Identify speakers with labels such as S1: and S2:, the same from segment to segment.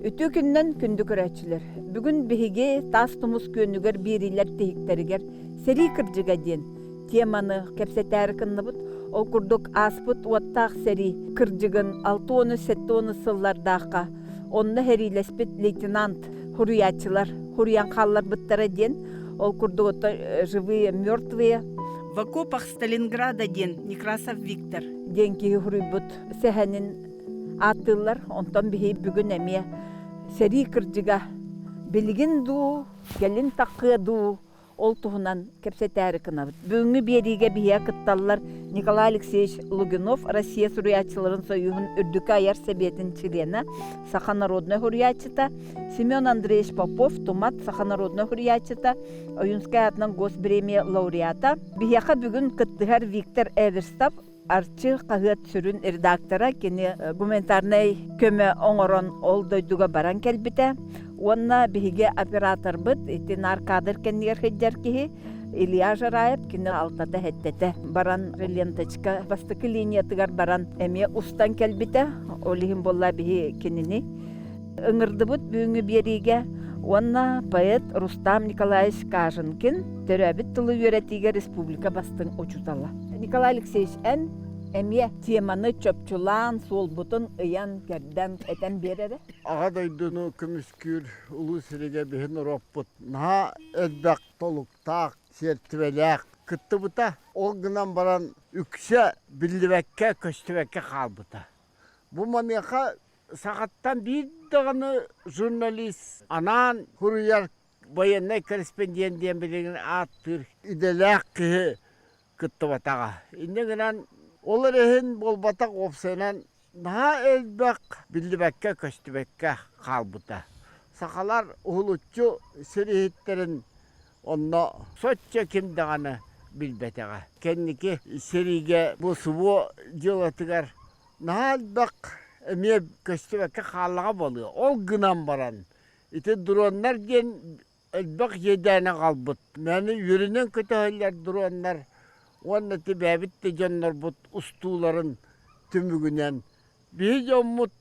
S1: Үтүө күнүнэн күндү көрөөччүлэр! Бүгүн биһиги Таас Тумус күөнүгэр биэриилэр тиһиктэригэр Сэрии кырдьыга диэн теманы кэпсэтээри кынныбыт. Ол курдук ааспыт уоттаах сэрии кырдьыгын 60-70 сыллардаахха онно сэриилэспит лейтенант хуруйааччылар хуруйан хаалларбыттара диэн ол курдук оттон живые мертвые в окопах Сталинграда диэн Некрасов Виктор диэн киһи хуруйбут сэһэнин ааттыыллар. Онтон биһи бүгүн эмиэ сэрии кырдьыга билигин дуу, кэлин таххыа дуу ол туһунан кэпсэтээри гынабыт. Бүгүҥҥү биэриигэ биһиэхэ кытталлар Николай Алексеевич Лугинов, Россия суруйааччыларын сойууһун үрдүкү айар сэбиэтин чилиэнэ, саха народнай суруйааччыта, Семен Андреевич Попов, Тумат, саха народнай суруйааччыта, Ойуунскай аатынан Госпремия лауреата. Биһиэхэ бүгүн кыттыһар Виктор Эверстов, Арчы хаһыат сүрүн редактора, кини гуманитарнай көмө оҥорон ол дойдуга баран кэлбитэ. Уонна биһиги операторбыт, ити наар кадр кэннигэр сылдьар киһи Илья Жараев, кини алтата-сэттэтэ баран ленточка бастакы линиятыгар баран эмиэ устан кэлбитэ. Ол иһин буолла биһи кинини ыҥырдыбыт бүгүҥҥү биэриигэ уонна поэт Рустам Николаевич Каженкин төрөөбүт тылы үөрэтиигэ республика бастыҥ учуутала. Николай Алексеевич, эн эмиэ теманы чопчулаан, суолбутун ыйан-кэрдэн этэн биэр эрэ.
S2: Аҕа дойдуну көмүскүүр улуу сиригэ биһи норуоппут наһаа элбэх толуктаах, сиэртибэлээх кыттыбыта. Ол гынан баран үксэ биллибэккэ, көстүбэккэ хаалбыта. Бу маныаха сахаттан биир даҕаны журналист анаан суруйар военнай корреспондент диэн билигин ааттыыр идэлээх киһи кыттыбатаҕа. Инньэ гынан ол эрэ иһин буолбатах уопсайынан наһаа элбэх биллибэккэ-көстүбэккэ хаалбыта. Сахалар уһулуччу сир иһиттэрин онно соччо ким даҕаны билбэтэҕэ. Кэнники сэриигэ бу СВО дьыалатыгар наһаа элбэх эмиэ көстүбэккэ хааллаҕа буолуо. Ол гынан баран ити дроннар диэн элбэх иэдээни аҕалбыт. Мээнэ үөрүнэн көтөһөллөр дроннар уонна ити бэйэбит да дьоннорбут устууларын түмүгүнэн биһи дьоммут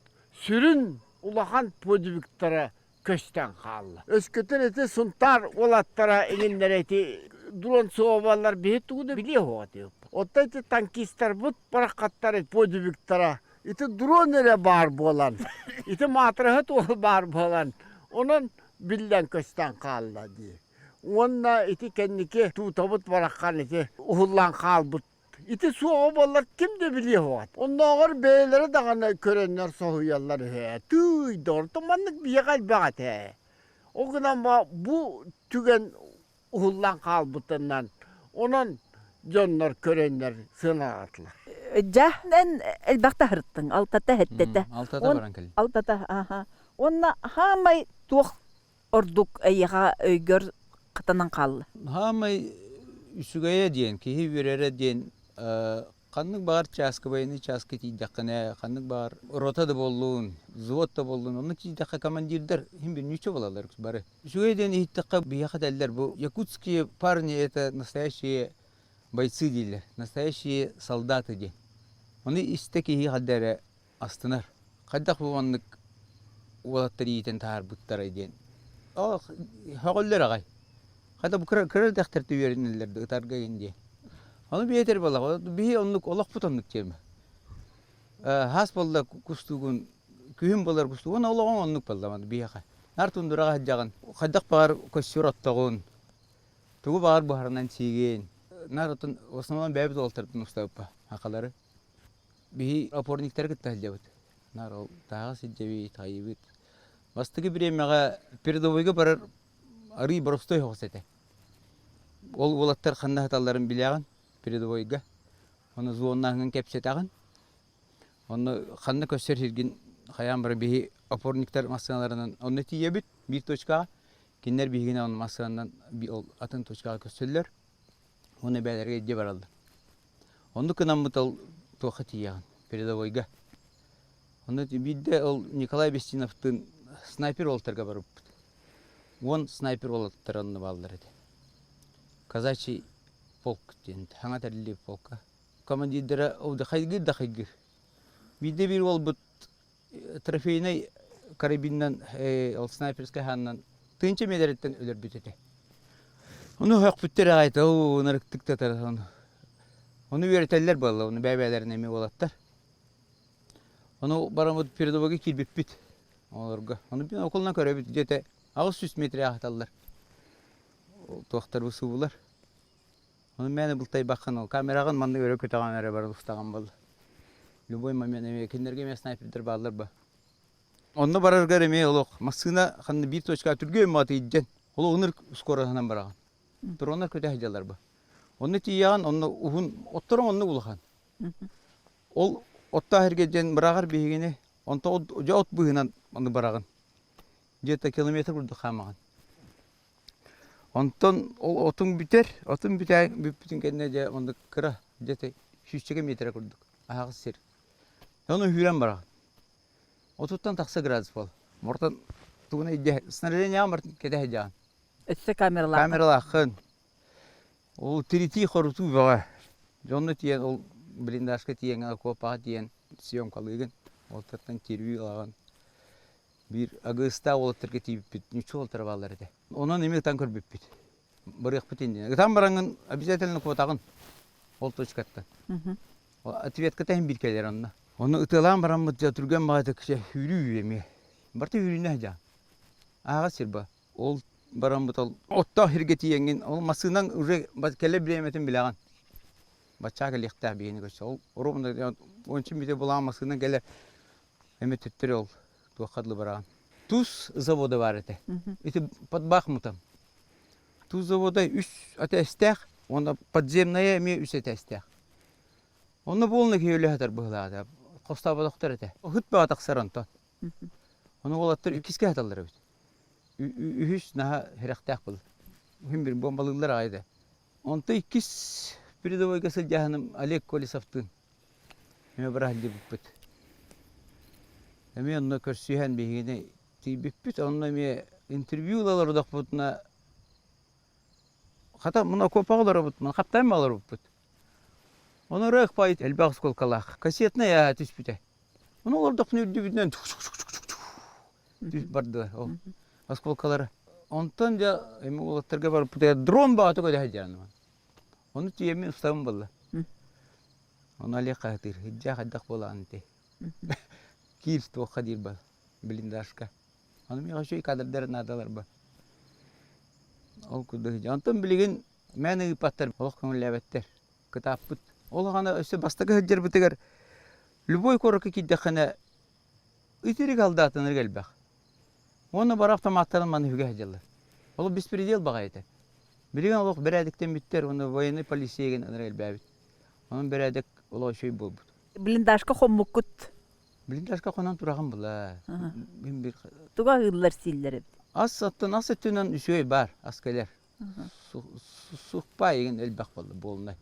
S2: сүрүн улахан подвигтара көстөн хаалла. Өскөтүн ити Сунтаар уолаттара иҥиннэрэ ити дрон суобалар биһи тугу да билиэ суоҕа этибит. Оттон ити танкистарбыт бараххаттар подвигтара ити дрон эрэ баар буолан, ити маатыраһыт уол баар буолан, онон биллэн көстөн хаалла дии. Уонна ити кэнники туутабыт бараххан ити уһуллан хаалбыт Ити суоҕа буоллар ким да билиэ суоҕа. Оннооҕор бэйэлэрэ даҕаны көрөннөр соһуйаллар үһү. Тыый, доҕор, маннык биһиэхэ элбэх этэ. Ол гынан бу түгэн уһуллан хаалбытынан, онон дьоннор көрөннөр сыаналаатылар.
S1: Дьэ, эн элбэхтэ аһырыттыҥ, алтата эһэттэтэ.
S3: Алтата баран кэллим.
S1: Алтата, аха. Уонна хаамай туох ордук эйиэхэ өйгөр хатанан хаалла?
S3: Хаамай үчүгэйэ диэн, киһи үөрэрэ диэн ханнык баҕар чааска военный чааска тиийдэххинэ, ханнык баҕар рота да буоллун, взвод да буоллун, онно тиийдэххэ командирдар иһин бір нүүчэ буолаллар бары. Үчүгэй диэн иһиттэххэ биһиэхэ этэллэр бу якутские парни это настоящие бойцы дииллэр, настоящие солдаты диэн. Ону истэ киһи хадда эрэ астынар. Хайдах бу маннык уолаттар иитэн таһаарбыттарай диэн. Сөҕөллөр аҕай. Хата бу кыра кыра дэхтэртэ үөрэнэллэр да ытарга иһин диэн. Ону биэтэр буоллах, биһи оннук олохпут оннук диэмэ. Хаас буолла кустуугун, күһүн буолар кустуугун олоҕуҥ оннук буолла биһиэхэ. Нар тундураҕа сылдьаҕын, хайдах баҕар көссүр оттоҕун, тугу баҕар буһарынан сиигин. Нар отун в основном бэйэбит уолаттарбытын устабыппа, хахалары. Биһи опорниктары кытта сылдьабыт. Наар ол тааҕы сылдьабыт, хайыыбыт. Бастакы бириэмэҕэ передовойга барар арыый боростуой соҕус этэ. Ол уолаттар ханна сыталларын билэҕин передовойга. Ону зоннаһыҥын кэпсэтэҕин. Онно ханна көстөр сиргин хайаан бары биһи опорниктар массыыналарынан онно тиийэбит биир точкаҕа. Кинилэр биһигини он массыынанан ол атын точкаҕа көстөллөр. Уонна бэйэлэргэ илдьэ бараллар. Оннук гынаммыт ол туохха тиийэҕин, передовойга. Онно биирдэ ол Николай Бестиновтыын снайпер уолаттарга барбыппыт. 10 снайпер уолаттар онно бааллар этэ. Казачий полк диэн хаҥа тэриллибит полка. Командирдара ол да хайгыыр да хайгыыр. Биирдэ биир уолбут трофейнай карабинынан ол снайперскай хаанынан тыынча миэтэрэттэн өлөрбүт этэ. Ону өһөхпүттэр аҕай оо ынырыктык татар ону. Ону үөрэтэллэр буолла, ону бэйэ-бэйэлэрин эмиэ уолаттар. Ону бараммыт передовойга киирбиппит олорго. Ону бин околна көрөбүт где-то 800 метр аһаталлар. Туохтар бу Ону мээнэ былтайбаккын ол камераҕын маннык өрө көтөҕөн эрэ баран устаҕын буолла. Любой момент эмиэ кинилэргэ эмиэ снайпердар бааллар ба. Онно бараргар эмиэ олох массыына ханна биир точкаҕа түргэн мааты илдьэн ол ыныр скороһынан бараҕын. Дроннар көтө сылдьаллар ба. Онно тиийэҕин онно уһун отторуҥ оннук улахан. Ол оттоох сиргэ диэн быраҕар биһигини онто дьэ от быыһынан аны бараҕын. Где-то километр курдук хаамаҕын. Онтон ол отуҥ бүтэр, отун бүтэ бүппүтүн кэннэ дьэ оннук кыра где-то сүүсчэкэ миэтэрэ курдук аһаҕас сир. Ону үүрэн бараҕын. Отуттан тахса градус буол. Мортон тугуна илдьэ снаряжениеҕын барытын кэтэ сылдьаҕын.
S1: Өссө камералааххын.
S3: Камералааххын. Ол тиритии-хорутуу бөҕө. Дьонно тиийэн ол блиндажка тиийэн окуопаҕа тиийэн съемкалыыгын. Ол таттан терүү ылаҕын. Биир агыыстаах уолаттарга тиийбиппит, ньуччу уолаттара бааллар этэ. Онон эмиэ ытан көрбүппүт. Барыахпыт иннинэ. Ытан бараҥҥын обязательно куотаҕын ол точкаттан. Ответката иһин биир кэлэр онно. Ону ытыалаан бараммыт дьэ түргэн баҕайытык дьэ үүрүү эмиэ. Барыта үүрүүнэ сылдьаҕын. Ааҕас сир ба. Ол бараммыт ол оттоох сиргэ тиийэҥҥин ол массыынаҥ уже кэлэр бириэмэтин билэҕин. Баччаа кэлиэхтээх биһигини көрсө. Ол ровно ончу бүтэ булаан массыына кэлэр Эми төттөрү ол туохха дылы бараҕын. Туз завода баар этэ. Ити под Бахмутом. Туз завода үс этээстээх уонна подземная эмиэ үс этээстээх. Онно полный киһи өлө сытар быһыылаах Хостооботохтор этэ. Ыһыт бөҕө тахсар онтон. Ону уолаттар иккискэ сыталлар эбит. Үһүс наһаа сэрэхтээх был. Үһүн бир бомбалыыллар аҕай да. Онто иккис передовойга сылдьаһыным Олег Колесовтыын. Эмиэ быраһыллыбыппыт. Эмиэ онно көрсүһэн биһигини тиийбиппит. Онно эмиэ интервью ыла олордохпутуна хата муну окуопаҕа олоробут, муну хаптайма олорбуппут. Ону ырыах баайыт элбэх оскуолкалаах кассетнай ааһа түспүтэ. Ону олордохпуна үрдүбүтүнэн бардылар ол оскуолкалара. Онтон дьэ эми уолаттарга барбытыгар дрон баҕата көтө сылдьан Ону тиийэммин устабын буолла. Ону Олег хаһытыыр, илдьэ хайдах буолаҕын ити? Киир туохха диир ба, блиндажка. Ону миэхэ үчүгэй кадрдар наадалар ба. Ол курдук сылдьа. Онтон билигин мээнэ ыыппаттар, олох көҥүллээбэттэр. Кытааппыт. Ол аҕана өссө бастакы сылдьарбытыгар любой куоракка киирдэххинэ итирик алдаатынарга элбэх. Уонна бары автоматтарын маны үгэ сылдьаллар. Ол беспредел баҕайы этэ. Билигин олох бэрээдэктэммиттэр уонна военнай полиция гэн ынырык элбээбит. Онон бэрээдэк олох үчүгэй буолбут.
S1: Блиндажка хоммуккут.
S3: Блиндажка хонон тураҕын була. Мин бир
S1: Туга ыыллар сииллэр эбит.
S3: Ас оттон ас өттүнэн үчүгэй баар, ас кэлэр. Сухпай игин элбэх буолла буолунай.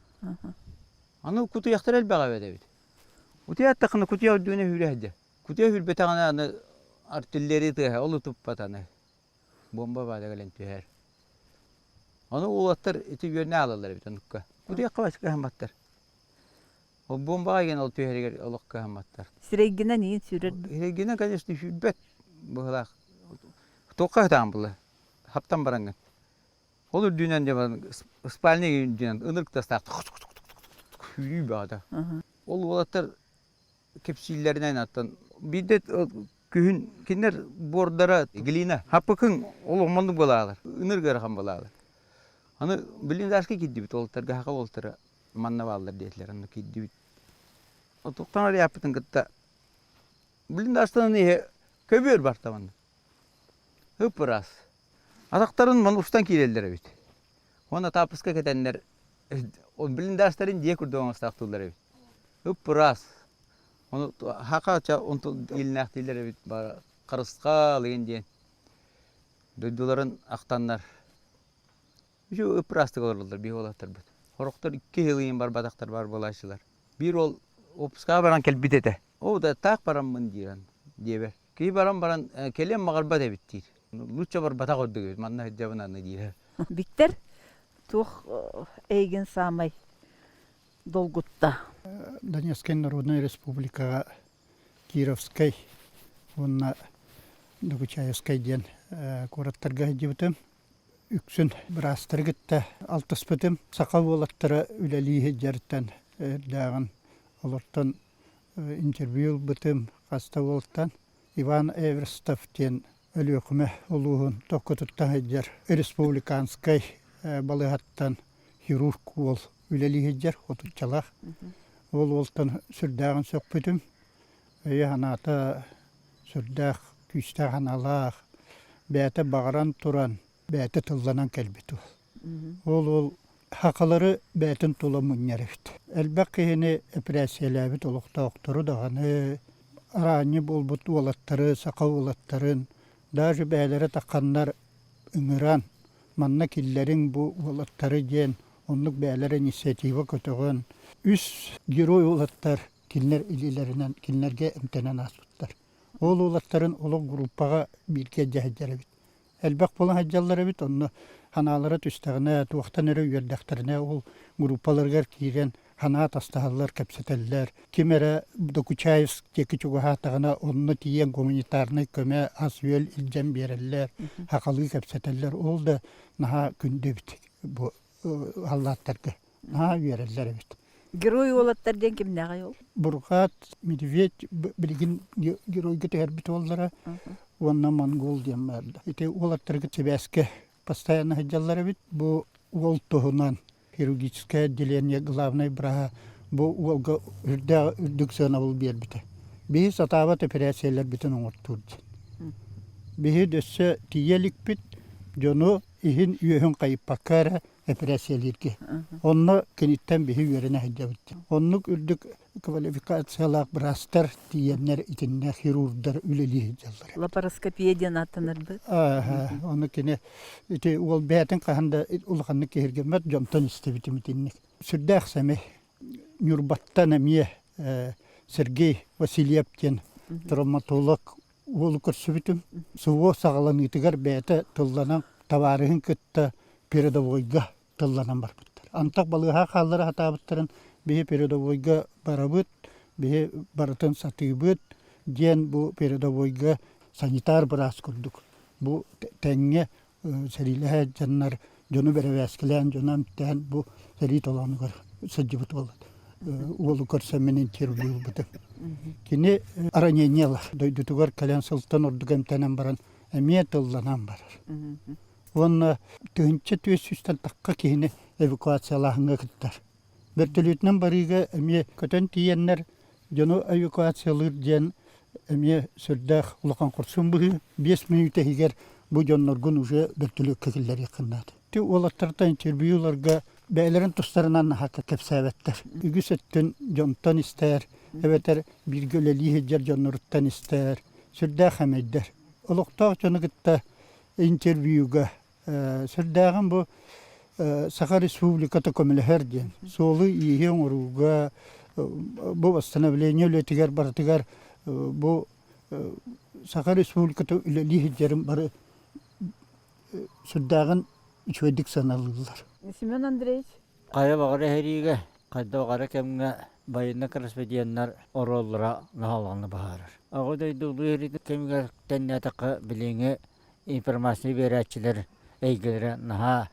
S3: Аны кутуйахтар элбэх эбит эбит. Утуйаттахына кутуйах үрдүнэ үүрэ сылдьар. Кутуйах үүрбэтэҕинэ аны артиллерия тыаһа ол утуппат аны. Бомба баада кэлэн түһэр. Ону уолаттар ити үөрэнэ аалаллар эбит оннукка. Кутуйахха бас кыһамматтар. Ол бомбаҕа игин ол түһэригэр олох кыһамматтар.
S1: Сирэйгинэн иин сүүрэр.
S3: Сирэйгинэн, конечно, сүүрбэт быһылаах. Туохха сытаан була? Хаптан бараҥҥын. Ол үрдүнэн дьэ спальный үрдүнэн ынырык тастаах сүүрүү бөҕөтө. Ол уолаттар кэпсииллэринэн аттан биирдэ күһүн кинилэр буордара глина хаппыкын ол оннук буолаалар ыныр ыарахан буолаалар аны блиндажка киирдибит уолаттарга хаха уолаттара манна бааллар диэтилэр онно киирдибит отуктан арыйааппытын кытта блиндажтан иһэ көбүөр барта манна ып-ыраас атахтарын ман устан киирэллэр эбит уонна тааппыска кэтэннэр блиндажтарын дьиэ курдук оҥостоохтууллар эбит Ып-ыраас. Ону хака онту илинээхтииллэр эбит харысхал игин диэн дойдуларын ахтаннар. Үчүгэй ып-ыраастык олороллор биһи уолаттарбыт. Сорохтор икки сыл иһин барбатахтар баар буолааччылар. Биир уол отпускаҕа баран кэлбит этэ. Оо да таах бараммын диирэн диэбэр. Киһи баран баран кэлиэн баҕарбат эбит диир. Лучше барбатах ордук эбит манна сылдьабын аны диирэ.
S1: Виктор туох эйигин саамай долгутта?
S4: Донецкай Народнай Республикаҕа Кировскай уонна Докучаевскай диэн куораттарга сылдьыбытым. Үксүн быраастары кытта алтыспытым. Саха уолаттара үлэлии сылдьарыттан эрдээҕин олортон интервью ылбытым хаста уолтан. Иван Эверстов диэн Өлүөхүмэ улууһун Токкутуттан сылдьар республиканскай балыыһаттан хирург уол үлэлии сылдьар отуччалаах. Ол уолтан сүрдээҕин сөхпүтүм. Өйө-санаата сүрдээх күүстээх аналаах, бэйэтэ баҕаран туран, бэйэтэ тылланан кэлбит уол. Ол уол сахалары бэйэтин тула мунньар эбит. Элбэх киһини эпэрээссийэлээбит олохтоохтору даҕаны, араанньы буолбут уолаттары, саха уолаттарын, даже бэйэлэрэ тахханнар ыҥыран, манна киллэриҥ бу уолаттары диэн оннук бэйэлэрэ инициатива көтөҕөн, үс герой уолаттар кинилэр илиилэринэн кинилэргэ эмтэнэн ааспыттар. Ол уолаттарын олох группаҕа бииргэ илдьэ сылдьар эбит. Элбэх буолан сылдьаллар эбит, онно санаалара түстэҕинэ, туохтан эрэ үөрдэхтэринэ ол группаларыгар киирэн санаа тастаһаллар, кэпсэтэллэр. Ким эрэ Докучаевск диэки чугаһаатаҕына, онно тиийэн гуманитарнай көмө, ас-үөл илдьэн биэрэллэр, сахалыы кэпсэтэллэр. Ол да наһаа күндү эбит бу халлааттарга. Наһаа үөрэллэр эбит.
S1: Герой уолаттар диэн кимнээҕий ол?
S4: Бурҕаат, Медведь билигин геройга түһэрбит уоллара уонна Монгол диэн баарда. Ити уолаттарга сибээскэ постоянно сылдьаллар эбит. Бу уол туһунан хирургическое отделение главнай быраһа бу уолга үрдээх үрдүк сыанабыл биэрбитэ. Биһи сатаабат эпэрээссийэлэрбитин оҥортуур диэн. Биһи өссө тиийэ иликпит, дьону иһин үөһүн хайыппакка эрэ эпэрээссийэлииргэ. Онно киниттэн биһи үөрэнэ сылдьабыт. Оннук үрдүк квалификациялаах быраастар тиийэннэр итиннэ хирурдар үлэлии сылдьаллар.
S1: Лапароскопия диэн ааттанарбыт.
S4: Ону кини ити уол бэйэтин хаһан да улаханнык киһиргэммэт дьонтон истибитим итинник. Сүрдээх сэмэй. Ньурбаттан эмиэ Сергей Васильев диэн травматолог уолу көрсүбүтүм. СВО саҕаланыытыгар бэйэтэ тылланан табаарыһын кытта передовойга тылланан барбыттар. Антах балыыһа хааллара сатаабыттарын биһи передовойга барабыт, биһи барытын сатыыбыт диэн бу передовойга санитар быраас курдук бу тэҥҥэ сэриилэһэ дьоннор дьону бэрэбээскилээн, дьону эмтээн бу сэрии толоонугар сылдьыбыт уол уолу көрсөммүн интервью ылбытым. Кини ранениелар дойдутугар кэлэн сылтан ордук эмтэнэн баран эмиэ тылланан барар. Уонна 1400-тэн тахха киһини эвакуациялааһыҥҥа кыттар. Бөртөлүөтүнэн барыыга эмиэ көтөн тиийэннэр дьону эвакуациялыыр диэн эмиэ сүрдээх улахан хорсун быһыы. 5 мүнүүтэ иһигэр бу дьонноргун уже бөртөлүөккэ киллэриэххин наада. Ити уолаттартан интервью ыларга бэйэлэрин тустарынан наһаа кэпсээбэттэр. Үгүс өттүн дьонтон истэр, эбэтэр бииргэ үлэлии сылдьар дьонноруттан истэр, сүрдээх эмэйдэр. Олохтоох дьону кытта интервьюга сүрдээҕин бу Саха Республиката көмөлөһөр диэн суолу-ииһи оҥорууга бу восстановление үлэтигэр барытыгар бу Саха Республиката үлэлии сылдьарын бары сүрдээҕин үчүгэйдик сыаналыыллар.
S1: Семен Андреевич.
S5: Хайа баҕар эһэриигэ, хайда баҕара кэмҥэ байыаннай корреспонденнар оруоллара наһаалаҕына быһаарар. Аҕа дойду Улуу сэриитин кэмигэр тэннээтэххэ билиҥҥи информация биэрээччилэр эйгэлэрэ наһаа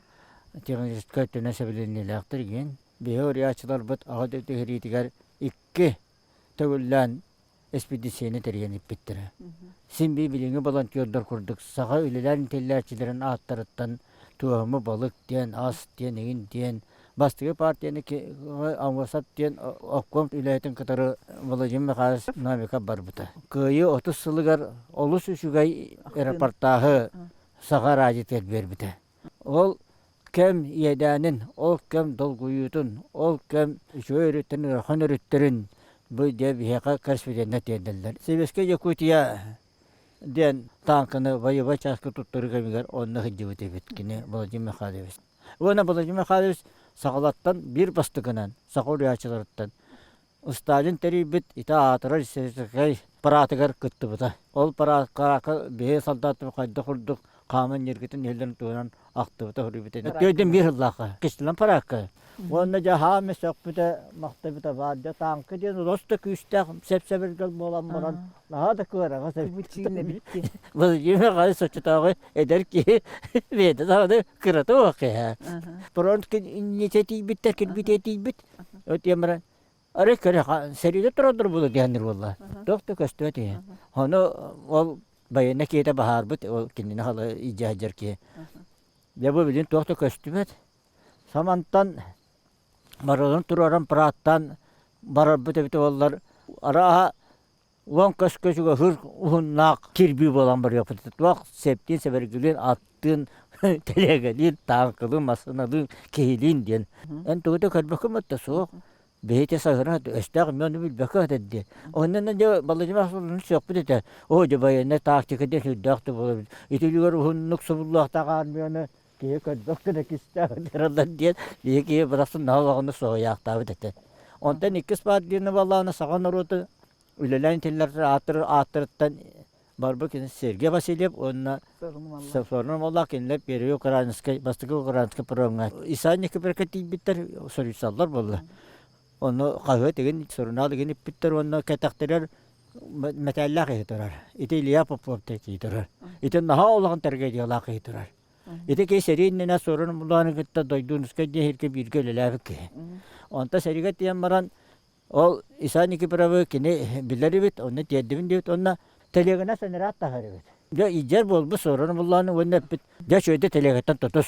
S5: техническэй өттүнэн сэбилэниилээхтэр игин. Биһи уруйааччыларбыт Аҕа дойду сэриитигэр икки төгүллээн эспедицияны тэрийэн иппиттэрэ. Син биир билиҥҥи волонтердар курдук саха үлэлээн иитиллээччилэрин ааттарыттан туоһуму балык диэн, ас диэн, игин диэн бастакы партияны Аммосов диэн обком үлэһитин кытары Владимир Михайлович Новиков барбыта. Кыайыы 30 сылыгар олус үчүгэй репортааһы Саха радиотыгар биэрбитэ. Ол кэм иэдээнин, ол кэм долгуйуутун, ол кэм үчүгэй өрүттэрин, ыарахан өрүттэрин бу дьэ биһиэхэ корреспонденнар тиэрдэллэр. Советская Якутия диэн тааҥканы боевой чааска туттарыы кэмигэр онно сылдьыбыт эбит кини Владимир Михайлович. Уонна Владимир Михайлович саҕалаттан биир бастакынан саха уруйааччыларыттан Сталин тэрийбит ити аатырар историческай параатыгар кыттыбыта. Ол параакка биһи солдаттар хайдах курдук хааман ньиргитин иһэллэрин туһунан ахтыбыта суруйбута. Өйдөн биир сыллаахха кистэлэҥ параакка. Уонна дьэ хаамы сөхпүтэ, махтабыта баар. Дьэ тааҥка диэн олус да күүстээх сэп-сэбиргэл буолан баран наһаа да кыараҕас эбит. Владимир Михайлович соччотооҕу эдэр киһи бэйэтэ даҕаны кырата уох киһи. Фронт иннитэ тиийбиттэр, кирбитэ тиийбит. Өтүөн баран арай көрө сэриигэ тураллар буолуо диэннэр буолла. Туох да көстүбэт иһи. Ону ол байыаннай киһитэ баһаарбыт, ол кинини хала илдьэ сылдьар киһи. Дьэ бу билин туох да көстүбэт. Самантан барыларын туруоран парааттаан барарбыт эбитэ буоллар, арааһа уон көскө чугаһыыр уһуннаах кирбии буолан барыахпыт. Туох сэптиин, сэбэргилиин, аттыын, тэлиэгэлиин, тааҥкалыын, массыыналыын, киһилиин диэн. Эн тугу да көрбөккүн батта суох. Бэйэтэ саһыран өстөөх эмиэ ону билбэккэ этэр диэн. Онон дьэ Владимир Васильевич сөхпүт этэ. Оо дьэ байыаннай тактика диэн сүрдээх да буолар. Ити үлүгэр уһуннук субуллуохтаах армияны киһи көрбөх гына кистээх ытыраллар диэн биһи киһи барахсан наһаа улаханнык соһуйаахтаабыт этэ. Онтон иккис партияны балаана саха норуоту үлэлээн тиллэр ааттыр ааттарыттан барбыт кини Сергей Васильев уонна Софронов Маллаах кинилэр Первый Украинскай бастакы Украинскай паромҥа Исаак Никифоровка тиийбиттэр суруйсаллар буолла. Ону хаһыат игин сурунаал игин иппиттэр уонна кэтэхтэрэр мэтээллээх киһи турар. Ити Илья Попов киһи турар. Ити наһаа улахан трагедиялаах киһи турар. Ити киһи сэрии иннинэ Суорун Омоллоону кытта Дойдуунускай диэн сиргэ бииргэ үлэлээбит киһи. Онтон сэриигэ тиийэн баран ол Исаак Никифоровы кини билэр эбит, онно тиэрдибин диэбит уонна телегэнэ сэнэрэт таһар эбит. Дьэ илдьэр буолбут Суорун Омоллоону уонна эппит, дьэ үчүгэйдик телегаттан тутус.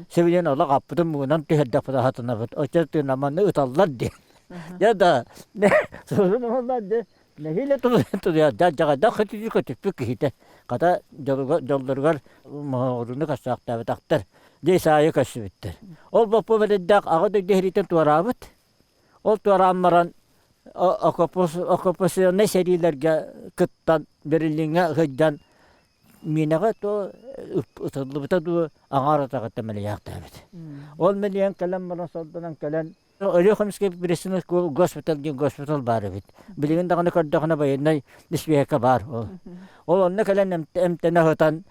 S5: Сибилигин олох аппытын муҥунан түһэрдэхпит аһатынабыт, оччо тыынаманы ыталлар диэн. Дьэ да, Суорун Омоллоон дьэ Нэһиилэ тулуйар дьаҕайдаах көтүтүү көтүппүт киһитэ. Хата дьоллоругар моһоҕоруну көрсөөхтөөбөтөхтөр. Дьэ Исаайы көрсүбүттэр. Ол боппу бэлэрдээх аҕа дойду сэриитин туораабыт. Ол туораан баран оккупационнай сэриилэргэ кыттан Берлиҥҥэ сылдьан миэнэҕэ то ытыллыбыта дуу аҥаар атаҕыттан мэлийээхтээбит. Ол мэлийэн кэлэн баран сордонон кэлэн Өлүөхүмскэй Брестный госпиталь диэн госпиталь баар эбит. Билигин даҕаны көрдөхүнэ байыаннай испииһэккэ баар ол. Ол онно кэлэн эмтэнэ сытан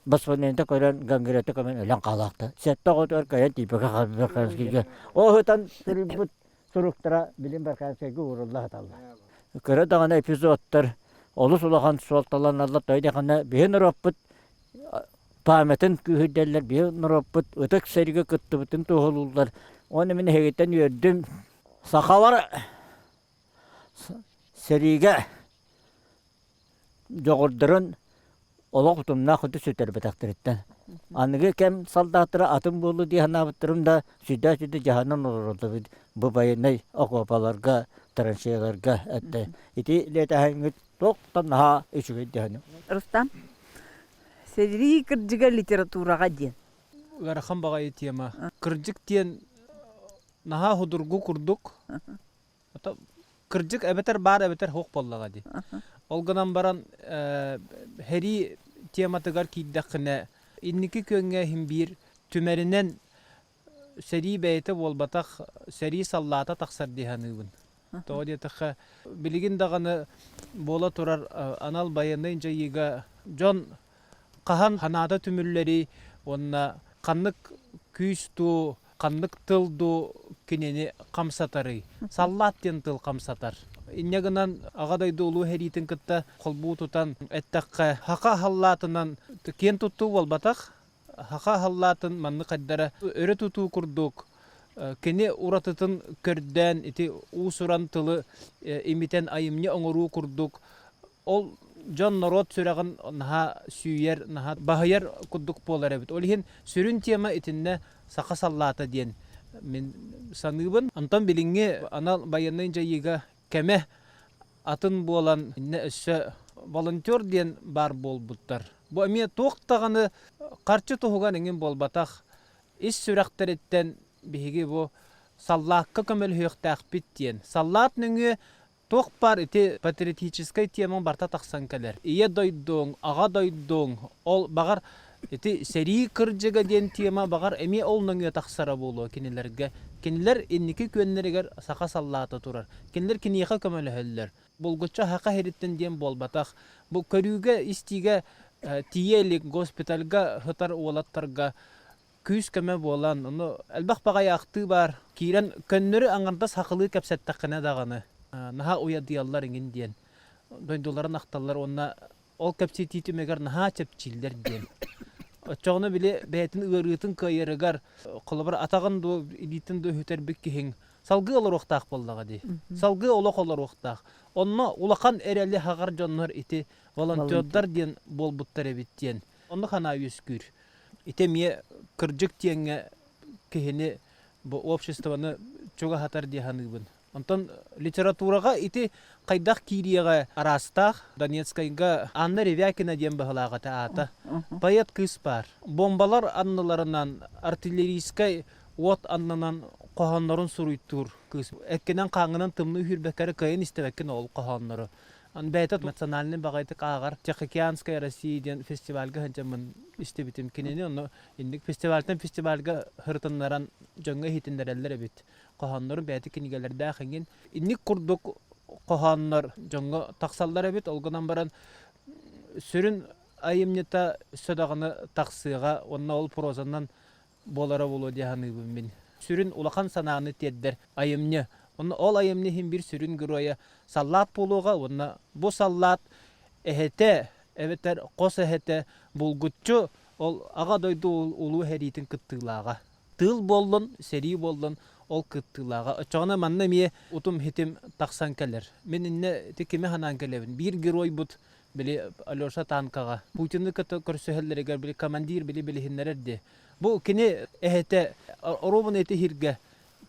S5: воспалениета көрөн гангрета көмөн өлөн хаалаахта. Сэттэ оҕотугар кыайан тиийбэккэ хаалбыт Ол сытан суруйбут суруктара билин Барканскайга уурулла сыталлар. Кыра даҕаны эпизодтар олус улахан суолталаналлар. Тоҕо диэххинэ биһи норуоппут памятын күүһүрдэллэр, биһи норуоппут ытык сэриигэ кыттыбытын туоһулууллар. Уонна мин эһигиттэн үөрдүм. Сахалар сэриигэ дьоҕурдарын олох утумнаах өтө сүтэрбэтэхтэриттэн. Аныгы кэм солдаттара атын буолуо дии санаабыттарым да, сүрдээх-сүрдэ дьаһанан олороллор бу байыаннай окуопаларга, траншеяларга этэ. Ити лиэтэһэҥҥит туох да наһаа үчүгэй дэһэн.
S1: Рустам, Сэрии кырдьыга литератураҕа диэн.
S6: Ыарахан баҕайы тема. Кырдьык диэн наһаа судургу курдук. Кырдьык эбэтэр баар эбэтэр суох буоллаҕа дии. Ол гынан баран сэрии тематыгар киирдэххинэ инники күөҥҥэ иһин биир түмэринэн сэрии бэйэтэ буолбатах, сэрии саллаата тахсар дии саныыбын. Тоҕо диэтэххэ, билигин даҕаны буола турар анал байыаннай дьайыыга дьон хаһан санаата түмүллэрий уонна ханнык күүс дуу, ханнык тыл дуу кинини хамсатарый? Саллаат диэн тыл хамсатар. Инньэ гынан Аҕа дойду Улуу сэриитин кытта холбуу тутан эттэххэ, саха саллаатынан киэн туттуу буолбатах, Саха аһаллаатын маннык хайдара өрө тутуу курдук кини уратытын көрдөөн ити уус-уран тылы имитэн айымньы оҥоруу курдук ол дьон норуот сүрэҕин наһаа сүүйэр, наһаа баһыйар курдук буолар эбит. Ол иһин сүрүн тема итиннэ саха саллаата диэн мин саныыбын. Онтон билиҥҥи анал байыаннай дьайыыга кэмэ атын буолан иннэ өссө волонтер диэн баар буолбуттар. Бу эмиэ туох даҕаны харчы туһугар эҥин буолбатах, ис сүрэхтэриттэн биһиги бу саллаакка көмөлөһүөхтээхпит диэн. Саллаат нөҥүө туох баар ити патриотическай темаҥ барыта тахсан кэлэр. Ийэ дойдуҥ, аҕа дойдуҥ, ол баҕар ити сэрии кырдьыга диэн тема баҕар эмиэ ол нөҥүө тахсара буолуо кинилэргэ. Кинилэр инники күөннэригэр саха саллаата турар. Кинилэр киниэхэ көмөлөһөллөр. Булгуччу саха сириттэн диэн буолбатах. Бу көрүүгэ, истиигэ тиийэ илик госпитальга сытар уолаттарга. күүс-көмө буолан, ону элбэх баҕайы ахтыы баар. Киирэн көннөрү аҥардас хахылыы кэпсэттэххинэ даҕаны наһаа уйадыйаллар иҥин диэн дойдуларын ахталлар уонна ол кэпсэтии түмүгэр наһаа чэпчииллэр диэн. Оччоҕуна били бэйэтин ыарыытын кыайарыгар, холобур, атаҕын дуу, илиитин дуу үтэрбит киһиҥ салгыы олоруохтаах буоллаҕа дии. Салгыы олох олоруохтаах. Онно улахан эрэли хаҕар дьоннор ити волонтердар диэн буолбуттар эбит диэн. Онно ханаа үөскүүр. Ити эмиэ кырдьык диэҥҥэ киһини бу обществоны чугаһатар дии саныыбын. Онтон литератураҕа ити хайдах киириэҕэ араастаах. Донецкайга Анна Ревякина диэн быһылаах этэ аата. Поэт кыыс баар. Бомбалар анныларынан артиллерийскай уот аннынан хоһооннорун суруйтуур кыыс. Эккинэн-хааҥҥынан тымныы үүрбэккэ кыайан истибэккин ол хоһооннору. Бэйэтэ национальный баҕайытык ааҕар Тихоокеанская Россия диэн фестивальга сылдьаммын истибитим. Кинини онно инник фестивальтан фестивальга һырытыннаран дьоҥҥо иһитиннэрэллэр эбит. Хоһооннорун бэйэтэ кинигэлэрдээх иҥин. Инник курдук хоһооннор дьоҥҥо тахсаллар эбит. Ол гынан баран сүрүн айымньыта өссө даҕаны тахсыаҕа уонна ол прозанан буолара буолуо дии саныыбын мин. Сүрүн улахан санааны тиэрдэр айымньы. Онно ол айымньы иһин биир сүрүн геройа саллаат буолуоҕа уонна бу саллаат эһэтэ эбэтэр хос эһэтэ булгуччу ол Аҕа дойду улуу сэриитин кыттыылааҕа. Тыыл буоллун, сэрии буоллун ол кыттыылааҕа. Оччоҕуна манна эмиэ утум-хитим тахсан кэлэр. Мин иннэ ити кими санаан кэлэбин? Биир геройбут били Алеша танкаҕа Путины кытта көрсөһөллөрүгэр били командир били билиһиннэрэр дии. Бу кини эһэтэ оруобуна ити иһиргэ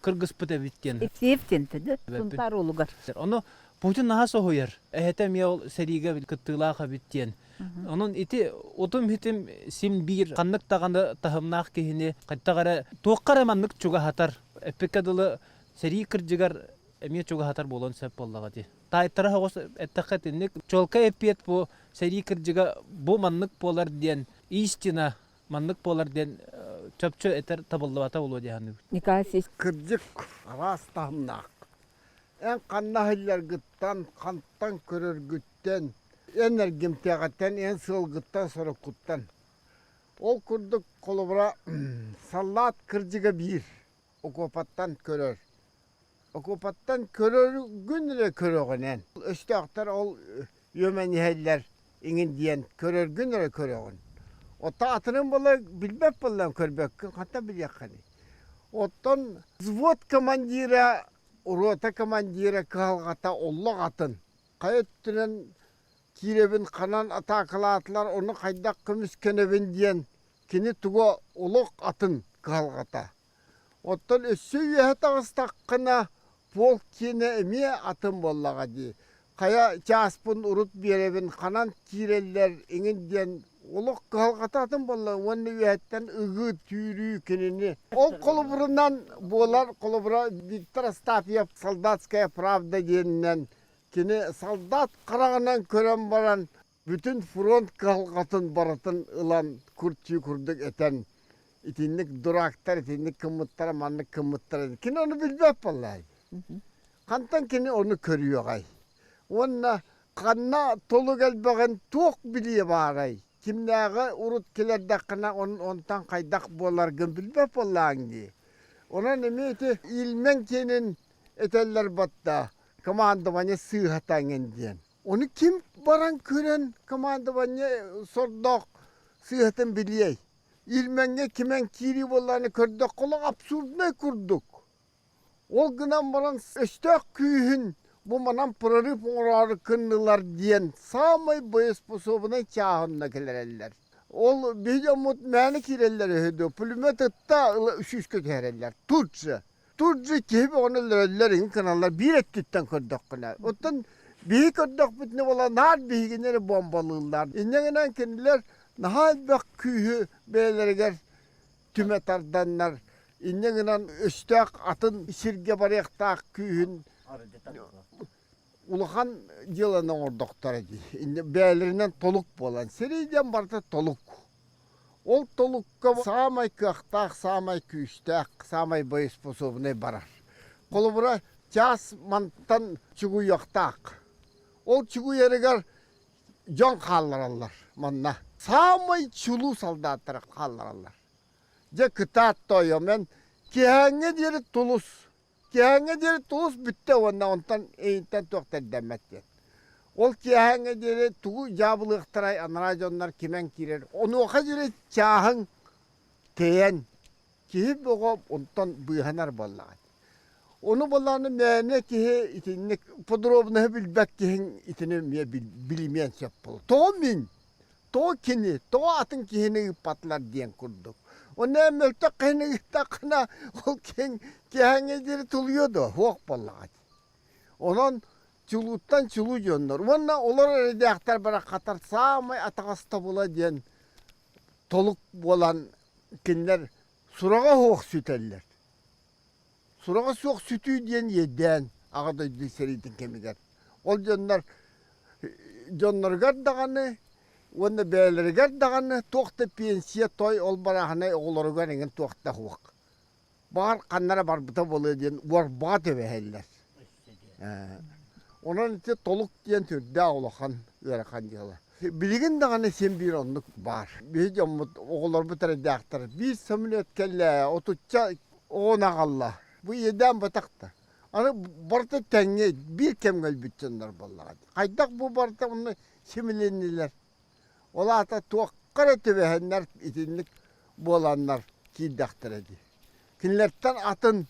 S6: кыргыспыт эбит диэн.
S1: Ипсиев диэнтэ да Сунтаар уолугар.
S6: Ону Путин наһаа соһуйар. Эһэтэ эмиэ ол сэриигэ кыттыылаах эбит диэн. Онон ити утум-хитим син биир ханнык даҕаны таһымнаах киһини хайдах эрэ туохха эрэ маннык чугаһатар. Эппиккэ дылы сэрии кырдьыгар эмиэ чугаһатар буолуон сөп буоллаҕа дии. Таайтара соҕус эттэххэ итинник чуолкай эппиэт бу сэрии кырдьыга бу маннык буолар диэн истина маннык буолар диэн чопчу этэр табыллыбата буолуо дии саныыбын.
S1: Николай
S2: Кырдьык араас таһымнаах. Эн ханна иһиллэргиттэн, хантан көрөргүттэн, эн эргимтэҕиттэн, эн сыалгыттан, соруккуттан. Ол курдук, холобура, саллаат кырдьыга биир, окуопаттан көрөр. Окуопаттан көрөргүн эрэ көрөҕүн эн. Өстөөхтөр ол үөмэн иһэллэр иҥин диэн көрөргүн эрэ көрөҕүн. Оттон атынын буола билбэт буоллаҕын көрбөккүн, хантан билиэххиний? Оттон взвод командира, рота командира кыһалҕата олох атын. Хайа өттүнэн киирэбин, ханан атаакалаатылар, ону хайдах көмүскэнэбин диэн кини туга олох атын кыһалҕата. Оттон өссө үөһэ таҕыстаххына, полк киэнэ эмиэ атын буоллаҕа дии. Хайа чааспын урут биэрэбин, ханан киирэллэр иҥин диэн олох кыһалҕата атын буолла уонна үөһэттэн ыгыы, түүрүү кинини. Ол холобурунан буолар, холобура Виктор Астафьев «Солдатская правда» диэнинэн кини солдат хараҕынан көрөн баран бүтүн фронт кыһалҕатын барытын ылан куртүү курдук этэн итинник дурактар итинник кыммыттара маннык кыммыттара кини ону билбэт буоллаай хантан кини ону көрүөҕэй уонна ханна толук элбэҕин туох билиэ баарай кимнээҕи урут кэлэрдэххинэ онтон хайдах буоларгын билбэт буоллааҥ дии онон эмиэ ити Ильмень киэнин этэллэр батта командование сыыһатаҥын диэн Ону ким баран көрөн командование сордоох сыыһатын билиэй? Ильмеҥҥэ кимэн киирии буоллаҕына көрдөххө олох абсурднай курдук. Ол гынан баран өстөөх күүһүн бу манан прорыв оҥороору кыннылар диэн саамай боеспособунай чааһынна кэлэрэллэр. Ол биһиги дьоммут мээнэ киирэллэр үһү дуо, пулемет ытта сүүскэ түһэрэллэр. Тут же. Тут же киһи бөҕөнү өлөрөллөр, иҥин гыналлар биир өттүттэн көрдөххүнэ. Оттон биһи көрдөхпүтүнэ буолан наар биһигини эрэ бомбалыыллар. Инньэ гынан кинилэр наһаа элбэх күүһү бэйэлэригэр түмэ тарданнар, инньэ гынан өстөөх атын сиргэ барыахтаах күүһүн улахан дьыаланы оҥордохторо дии. Инньэ бэйэлэринэн толук буолан. Сэрии диэн барыта толук. Ол толукка саамай кыахтаах, саамай күүстээх, саамай боеспособнай барар. Холобура, чаас мантан чугуйуохтаах. Ол чугуйарыгар дьон хааллараллар манна. Саамай чулуу солдаттары хааллараллар. Дьэ кытаат тоойуом эн киэһээҥҥэ диэри тулус. Киэһээҥҥэ диэри тулус бүттэ уонна онтон эйинтэн туох да ирдэммэт диэн. Ол киэһээҥҥэ диэри тугу дьаабылыахтарай анараа дьоннор кимэн киирэр. Онуоха диэри чааһыҥ тэйэн киһи бөҕө онтон быыһанар буоллаҕа. Ону буоллаҕына мээнэ киһи итинник подробноһы билбэт киһиҥ итини эмиэ билимиэн сөп буолуо. Тоҕо мин? Тоҕо кини? Тоҕо атын киһини ыыппатылар диэн курдук. Онно эн мөлтөх киһини ыыттаххына ол киһиҥ киэһээҥҥэ диэри тулуйуо дуо? Суох буоллаҕа дии. Онон чулууттан чулуу дьоннор уонна олор эрэдээхтэр бараххатар саамай атаҕастабыла диэн толук буолан кинилэр сураҕа суох сүтэллэр. Сураҕа суох сүтүү диэн иэдээн Аҕа дойду сэриитин кэмигэр. Ол дьоннор дьонноругар даҕаны уонна бэйэлэригэр даҕаны туох да пенсия той ол барааһынай оҕолоругар эҥин туох да суох. Баҕар ханна эрэ барбыта буолуо диэн уорбаҕа түбэһэллэр. Онон ити толук диэн сүрдээх улахан ыарахан дьыала. Билигин даҕаны син биир оннук баар. Биһи дьоммут, оҕолорбут эрэйдээхтэр. Биир самолет кэллэ, отучча оҕону аҕалла. Бу иэдээн батах да. Аны барыта тэҥҥэ биир кэмҥэ өлбүт дьоннор буоллаҕа. Хайдах бу барыта онно симилиннилэр? Ол аата туохха эрэ түбэһэннэр итинник буоланнар киирдэхтэрэ дии. Кинилэртэн атын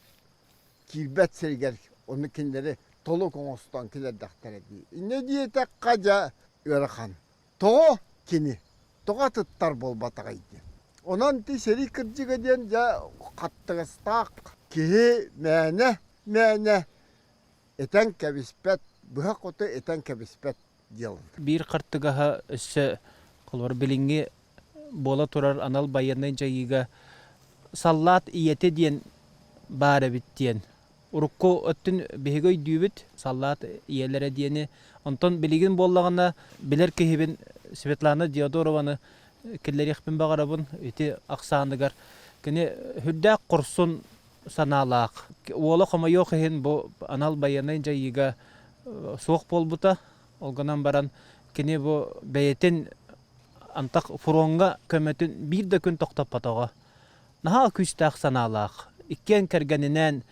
S2: киирбэт сиригэр ону кинилэри толук оҥостон киллэрдэхтэрэ дии. Инньэ диэтэххэ дьэ ыарахан. Тоҕо кини? Тоҕо атыттар буолбатаҕый диэн. Онон ити сэрии кырдьыга диэн дьэ хаттыгастаах киһи мээнэ мээнэ этэн кэбиспэт, быһа-хоту этэн кэбиспэт дьыала.
S6: Биир хартыгаһа өссө холобур билиҥҥи буола турар анал байыаннай дьайыыга саллаат ийэтэ диэн баар эбит диэн. Урукку өттүн биһиги өйдүүбүт, саллаат ийэлэрэ диэни. Онтон билигин буоллаҕына билэр киһибин Светлана Диодорованы киллэриэхпин баҕарабын ити ахсааныгар. Кини сүрдээх хорсун санаалаах. Уола хомойуох иһин бу анал байыаннай дьайыыга суох буолбута. Ол гынан баран кини бу бэйэтин антах фроҥҥа көмөтүн биир да күн тохтоппотоҕо. Наһаа күүстээх санаалаах. Иккиэн кэргэнинээн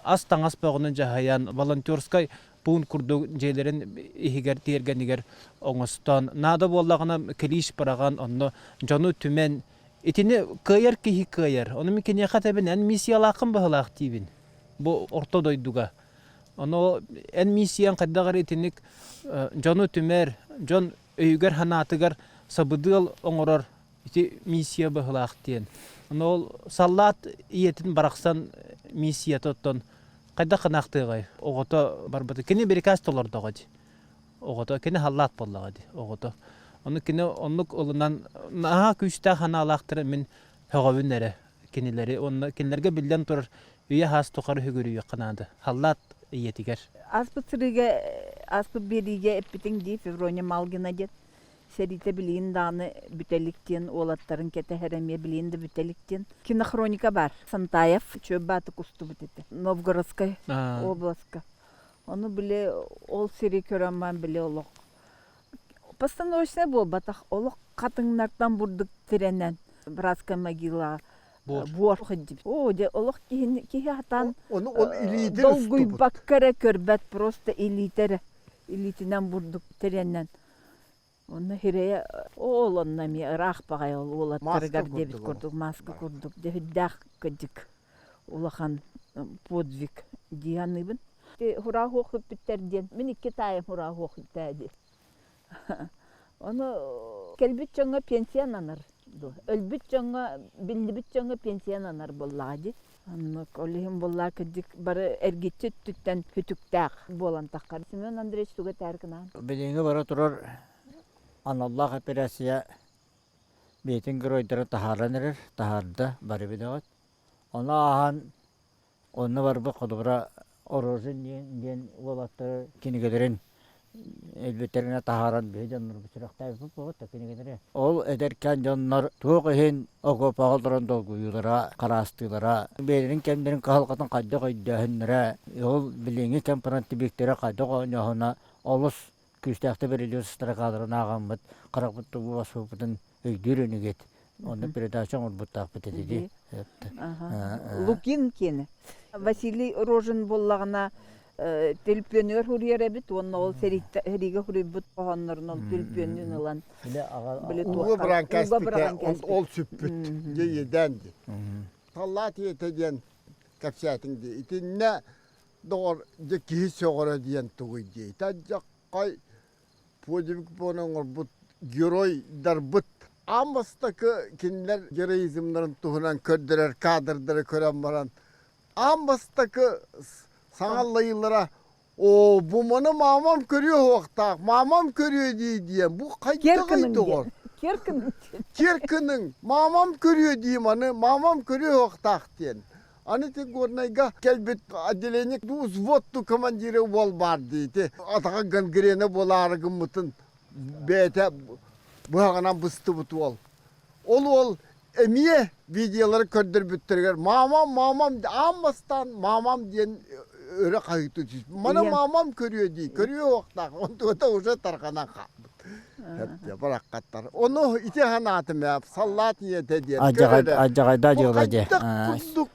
S6: ас-таҥас бөҕөнү дьаһайан, волонтерскай пуун курдук дьиэлэрин иһигэр тиэргэнигэр оҥостон, наада буоллаҕына килииш быраҕан, онно дьону түмэн, итини кыайар киһи кыайар. Ону мин киниэхэ этэбин, эн миссиялааххын быһылаах диибин. Бу орто дойдуга. Ону эн миссияҥ хайдах эрэ итинник дьону түмэр, дьон өйүгэр-санаатыгар сабыдыал оҥорор ити миссия быһылаах диэн. Ону ол саллаат ийэтин барахсан миссията оттон хайдах гынаахтыаҕай оҕото барбыта. Кини бирикээс толордоҕо дии. Оҕото кини халлаат буоллаҕа дии оҕото. Ону кини оннук ылынан наһаа күүстээх санаалаахтара мин һөҕөбүн эрэ кинилэри уонна кинилэргэ биллэн турар үйэ хаас тухары сүгүрүйүөххэ наада. Халлаат ийэтигэр.
S1: Ааспыт сырыыга ааспыт биэриигэ эппитиҥ дии Феврония Малгина диэн сэриитэ билигин даҕаны бүтэлик диэн уолаттарын кэтэһэр эмиэ билигин да бүтэлик диэн кинохроника баар. Сантаев Чүөп Баатык устубут этэ. Новгородскай областка. Ону били ол сири көрөн баран били олох постановочнай буолбатах олох хатыҥнартан бурдук тирэнэн братская могилаҕа буор сылдьыбыт. Оо, дьэ олох киһини киһи сатаан
S2: Ону ол илиитин
S1: долгуйбакка эрэ көрбөт, просто илиитэ эрэ илиитинэн бурдук тирэнэн. Онно хирэйэ ол онно эмиэ ыраах баҕайы ол уолаттарыгар диэбит курдук маска курдук дьэһирдээх кыдьык улахан подвиг дии саныыбын. Хураах уох үппүттэр диэн мин икки таайым хураах уох үптээ дии. Ону кэлбит дьоҥҥо пенсия ананар дуо? Өлбүт дьоҥҥо, биллибит дьоҥҥо пенсия ананар буоллаҕа дии. Оннук ол иһин буоллаа кырдьык бары эргиччи өттүттэн сүтүктээх буолан таххар. Семен Андреевич тугу этээр гынаан?
S5: Билиҥҥи бара турар аналлаах операция бэйэтин геройдара таһааран эрэр, таһаарда, бары билэҕит. Ону ааһан Онно барбыт холобура Орожин диэн, диэн уолаттар кинигэлэрин өлбүттэринэ таһааран биһи дьоннорбут сүрэхтээбиппит буолбут да кинигэлэри. Ол эдэркээн дьоннор туох иһин окуопаҕа олорон долгуйуулара, хараастыылара, бэйэлэрин кэмнэрин кыһалҕатын хайдах өйдөөһүннэрэ, ол билиҥҥи кэм фронтовиктара хайдах оонньооһуна олус күүстээхтик бэриллибит строкаларын ааҕаммыт, харахпыт тугу баспыппытын өйдүүр үнүгүт. Онно передача оҥорбуттаахпыт этэ дии.
S1: Лукин киэнэ. Василий Рожин буоллаҕына төлпүөнүгэр суруйар эбит уонна ол сэриигэ суруйбут хоһооннорун ол төлпүөнүн ылан
S2: били ууга быраан кээспитэ ол сүппүт дьэ иэдээн дии. Саллаат ийэтэ диэн кэпсээтиҥ дии. Итиннэ доҕор дьэ киһи сөҕөрө диэн тугуй дии. Итэ подвиг буолан оҥорбут геройдарбыт аан бастакы кинилэр героизмнарын туһунан көрдөрөр кадрдары көрөн баран аан бастакы саҥаллайыылара оо бу маны маамам көрүө суохтаах маамам көрүө дии диэн бу хайдаҕый доҕор киркыныҥ маамам көрүө дии маны маамам көрүө суохтаах диэн Аны ити Горнайга кэлбит отделение взводту командира уол баар дии ити атаҕа гангрена буолаары гыммытын бэйэтэ быһаҕынан быстыбыт уол. Ол уол эмиэ видеолары көрдөрбүттэригэр маамам маамам аан бастаан маамам диэн өрө хаһыытыы түс. Маны маамам көрүө дии, көрүө уохтаах. Онтуота уже тарҕанан хаалбыт. Бараххаттар. Ону ити санаатым ээ, саллаат ийэтэ диэн.
S5: Адьаҕайда дьыала дии.
S2: Курдук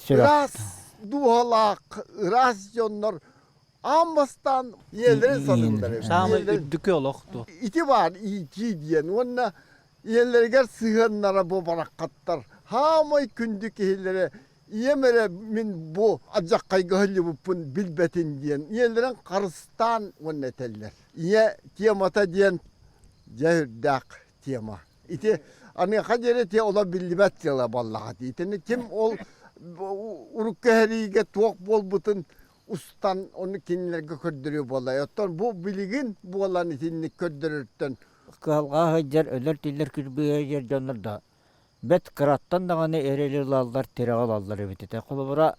S2: ыраас дууһалаах, ыраас дьоннор аан бастаан ийэлэрин саныыллар эбит.
S6: Саамай үрдүкү олох дуо?
S2: Ити баар иитии диэн уонна ийэлэригэр сыһыаннара бу бараххаттар. Хаамай күндү киһилэрэ ийэм эрэ мин бу адьаххайга сылдьыбыппын билбэтин диэн ийэлэрин харыстаан уонна этэллэр. Ийэ темата диэн дьэ үрдээх тема. Ити аныаха диэри те оло биллибэт дьыала буоллаҕа дии. Итини ким ол урукку эһэриигэ туох буолбутун устан ону кинилэргэ көрдөрүө буолла. Оттон бу билигин буолан итинник көрдөрөртөн
S5: Кыһалҕа сылдьар, өлөр-тиллэр күрбүгэ сылдьар дьоннор да бэрт кыраттан даҕаны эрэли ылаллар, тирэҕи ылаллар эбит этэ. Холобура,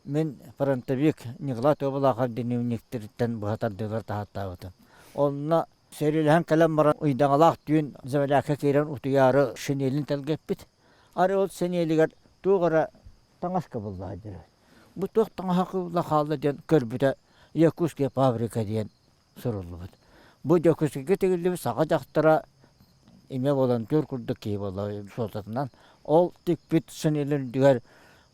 S5: мин фронтовик Николай Тоболахов дневниктэриттэн быһа тардыылар таһааттаабытым. Онно сэриилэһэн кэлэн баран ыйдаҥалаах түүн землякка киирэн утуйаары шинелин тэлгэппит. Арай ол синиэлигэр туох эрэ таҥас кыбылла сылдьар. Бу туох таҥаһа кыбылла хаалла диэн көрбүтэ Якутская фабрика диэн суруллубут. Бу Дьокуускайга тигиллибит саха дьахтара имэ волонтер курдук киһи буолла суолтатынан. Ол тикпит сынылын үрдүгэр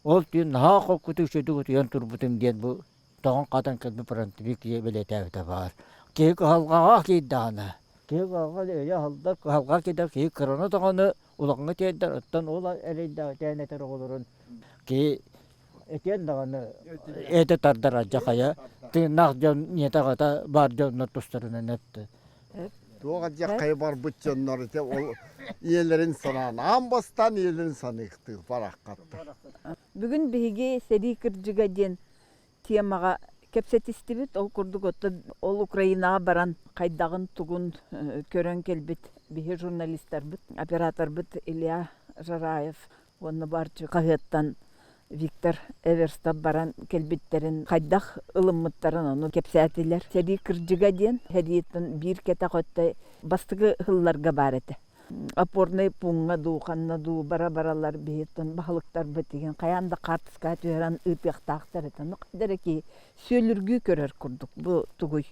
S5: ол түүн наһаа холкутук үчүгүйдүк утуйан турбутум диэн бу тоҕон-хатан кэлбит фронтовик киһи бэлиэтээбитэ баар. Киһи кыһалҕаҕа киирдэҕинэ, киһи кыһалҕа өйө аһыллар, кыһалҕа киирдэр киһи кыраны даҕаны улахаҥҥа тиэрдэр, оттон ол эрэйдээх итээн этэр оҕолорун киһи Этиэн даҕаны этэ тардар алдьархайа тыыннаах дьон ийэтэ-аҕата баар дьоннор тустарынан эттэ.
S2: Туох алдьархайы барбыт дьоннор ити ол ийэлэрин санаан аан бастаан ийэлэрин саныахтыы бараххаттар.
S1: Бүгүн биһиги сэрии кырдьыга диэн темаҕа кэпсэтистибит. Ол курдук оттон ол Украинаҕа баран хайдаҕын тугун көрөн кэлбит биһи журналистарбыт, операторбыт Илья Жараев уонна Барчы хаһыаттан Виктор Эверстов баран кэлбиттэрин хайдах ылыммыттарын ону кэпсээтилэр. Сэрии кырдьыга диэн сэрииттэн биир кэтэх өттө бастакы сылларга баар этэ. Опорнай пууҥҥа дуу, ханна дуу бара-баралар биһиттэн баһылыктарбыт игин хайаан да хаартыскаҕа түһэрэн ыытыахтаахтар этэ. Ну хайда эрэ киһи сүөлүргүү көрөр курдук бу тугуй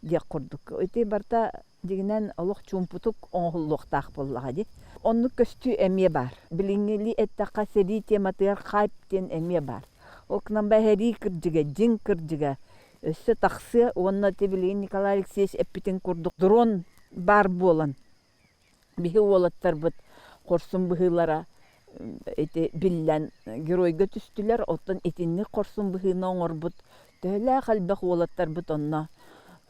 S1: диэх курдук. Ити барыта Дьиҥинэн, олох чуумпутук оҥоһуллуохтаах буоллаҕа дии. Оннук көстүү эмиэ баар. Билиҥҥилии эттэххэ, сэрии тематыгар хайп диэн эмиэ баар. Ол гынан баран сэрии кырдьыга, дьиҥ кырдьыга өссө тахсыа уонна ити билигин Николай Алексеевич эппитин курдук дрон баар буолан биһи уолаттарбыт хорсун быһыылара ити биллэн геройга түстүлэр. Оттон итинник хорсун быһыыны оҥорбут төһөлөөх элбэх уолаттарбыт онно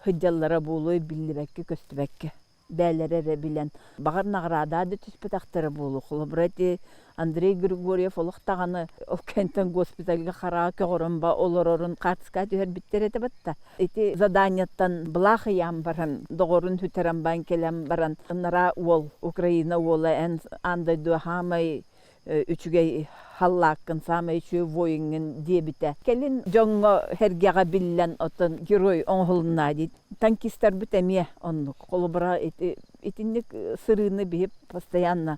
S1: сылдьаллара буолуой биллибэккэ көстүбэккэ бээлэрэ эрэ билэн баҕар наҕараадаа да түспэтэхтэрэ буолуо. Холобура ити Андрей Григорьев олох даҕаны ол кэнтэн госпитальга хараҕа көҕөрөн ба олорорун хаартыскаҕа түһэрбиттэр этэ батта. Ити заданиеттан былаах ыйаан баран, доҕорун сүтэрэн баан кэлэн баран, ынараа уол, Украина уола эн аан дойду хаамай үчүгэй халлааккын, саамай үчүгэй воиҥҥын диэбитэ. Кэлин дьоҥҥо сэргэҕэ биллэн, оттон герой оҥоһулунна дии. Танкистарбыт эмиэ оннук. Холобура, ити итинник сырыыны биһи постоянно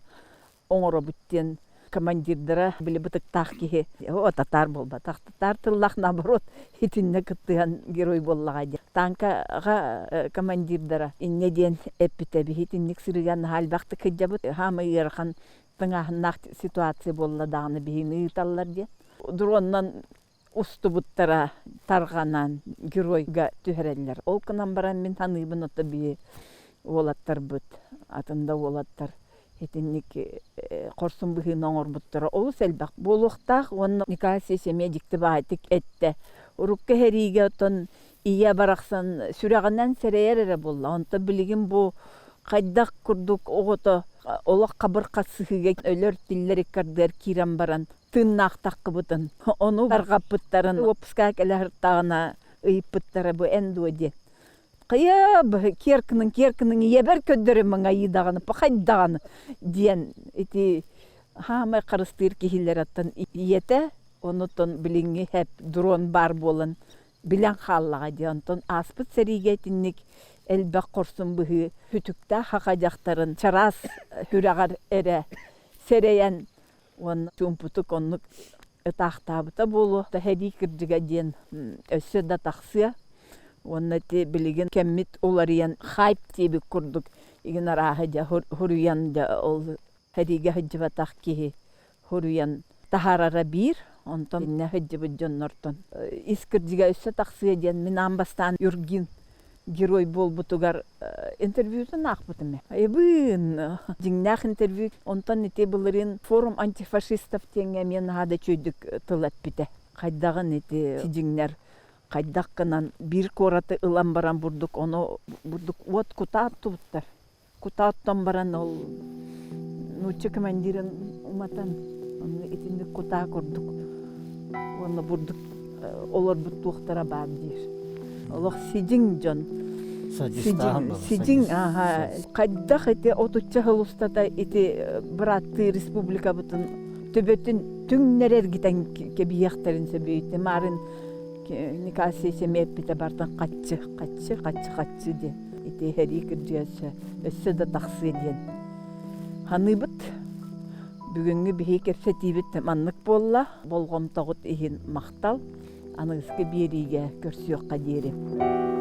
S1: оҥоробут диэн командирдара били бытыктаах киһи о татаар буолбатах татаар тыллаах наоборот итиннэ кыттыһан герой буоллаҕа диэн танкаҕа командирдара инньэ диэн эппитэ биһи итинник сырыыга наһаа элбэхтик сылдьабыт хаамай ыарахан. Тыҥааһыннаах ситуация буолла даҕаны биһигини ыыталлар диэн. Дронунан устубуттара тарҕанан геройга түһэрэллэр. Ол гынан баран мин саныыбын ото биһи уолаттарбыт, атын да уолаттар итинник хорсун быһыыны оҥорбуттара олус элбэх буолуохтаах уонна Николай Алексеевич эмиэ дьикти баҕайытык эттэ. Урукку сэриигэ оттон ийэ барахсан сүрэҕинэн сэрэйэр эрэ буолла. Онтон билигин бу хайдах курдук оҕото олох хабыр хасыһыыга өлөр-тиллэр иккардыгар киирэн баран тыыннаах таххыбытын, ону тарҕаппыттарын уоппускаҕа кэлэ сырыттаҕына ыйыппыттара бу эн дуо диэн. Хайа киэркыныҥ киэркыныҥ ийэбэр көрдөрүмэҥ айыы даҕаны пахай даҕаны диэн ити хаамай харыстыыр киһилэр оттон ийэтэ онутон билиҥҥи хэп дрон баар буолан билэн хааллаҕа дии онтон ааспыт сэриигэ итинник элбэх хорсун быһыы сүтүктээх саха дьахтарын чараас сүрэҕэр эрэ сэрэйэн уонна чуумпутук оннук ытаахтаабыта буолуо. Сэрии кырдьыга диэн өссө да тахсыа. Уонна ити билигин кэммит уларыйан хайп диэбит курдук игин арааһы дьэ хуруйан дьэ ол сэриигэ сылдьыбатах киһи хуруйан таһаарара биир. Онтон иннэ сылдьыбыт дьоннортон ис кырдьыга өссө тахсыа диэн мин аан бастаан Юргин герой буолбутугар интервьютун аахпытым. Айыбыын, дьиҥнээх интервью. Онтон ити былырыын форум антифашистов диэҥҥэ эмиэ наһаа да үчүгэйдик тыл эппитэ. Хайдаҕын ити дьиҥнэр хайдах гынан биир куораты ылан баран бурдук ону бурдук уот кутаа оттубуттар. Кутаа оттон баран ол нуучча командирын уматан онно итинник кутаа курдук уонна бурдук олорбут туохтара баар диир. Олох сидьиҥ дьон. Сидьиҥ, аха. Хайдах ити отучча сыл устата ити быраттыы республикабытын төбөтүн түҥнэри эргитэн кэбиһиэхтэрин сөбүй. Марын Николай эмиэ эппитэ бартан хаччы, хаччы, хаччы, хаччы диэн. Ити сэрии кырдьыга өссө, өссө да тахсыа диэн саныыбыт. Бүгүҥҥү биһиги кэпсэтиибит маннык буолла. Болҕомтоҕут иһин махтал. Аныгыскы биэриигэ көрсүөххэ диэри.